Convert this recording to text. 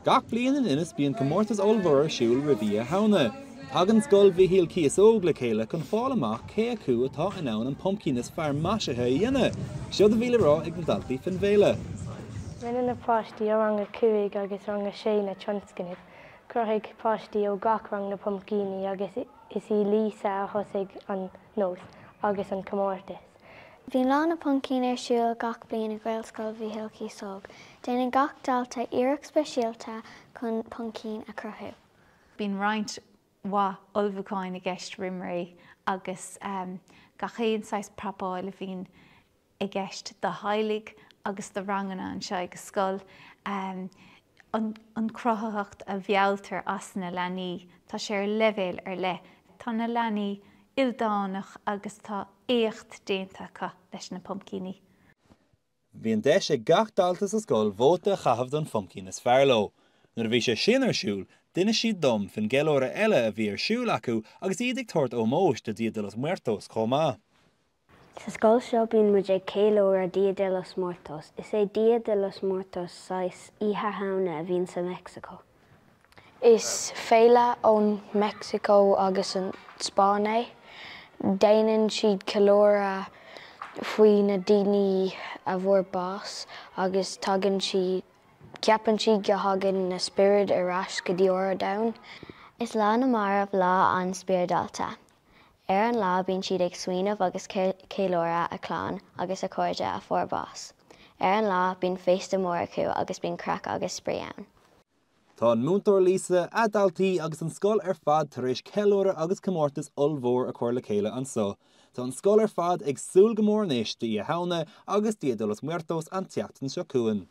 Gach bliain in Inis bíonn comórtas ollmhór ar siúl roimh Oíche Shamhna. Tagann Scoil Mhichíl Cíosóg le chéile chun fáil amach cé acu atá in ann an pumpkin is fearr maisithe a dhéanamh. Seod a bhí le rá ag na daltaí faoin bhféile. Rinne na páistí ó rang a 5 agus rang a 6 na tionscnaimh. Chruthaigh páistí ó gach rang na pumpcíní agus is í Lisa a thosaigh an nós agus an comórtas. Bíonn Lá na bPumpcín ar siúl gach bliain i Gaelscoil Mhichíl Cíosóg. Déanann gach dalta iarracht speisialta chun pumpcín a chruthú. Bíonn roinnt mhaith ullmhúcháin i gceist roim ré agus gach aon saghas prapáil a bhíonn i gceist do theaghlaigh agus do ranganna anseo ag an scoil. An chruthaitheacht a mhealltar as na leanaí, tá sé ar leibhéal ar leith. Tá na leanaí ildánach agus tá éacht déanta acu leis na pumpcíní. Bhí an deis ag gach dalta sa scoil vóta a chaitheamh don phumpcín is fearr leo. Nuair a bhí sé sin ar siúl, d'inis siad dom faoin gceiliúradh eile a bhí ar siúl acu agus iad ag tabhairt ómóis do Dia de los Muertos chomh maith. Sa scoil seo bíonn muid ag ceiliúradh Dia de los Muertos. Is é Dia de los Muertos saghas Oíche Shamhna a bhíonn sa Mheicsiceo. Is féile ón Meicsiceo agus an Spáinn é. Déanann siad ceiliúradh faoi na daoine a bhfuair bás agus tagann siad, ceapann siad go thagann na spioraid ar ais go dtí ár domhan. Is Lá na Marbh lá an-spioradálta. Ar an lá bíonn siad ag smaoineamh agus ceiliúradh a clann agus a cairde a fuair bás. Ar an lá bíonn féasta mór acu agus bíonn craic agus spraoi ann. Tá an múinteoir Lisa, a daltaí agus an scoil ar fad tar éis ceiliúradh agus comórtas ollmhór a chur le chéile anso. Tá an scoil ar fad ag súil go mór anois d'Oíche Shamhna agus Dia de los Muertos an tseachtain seo chugainn.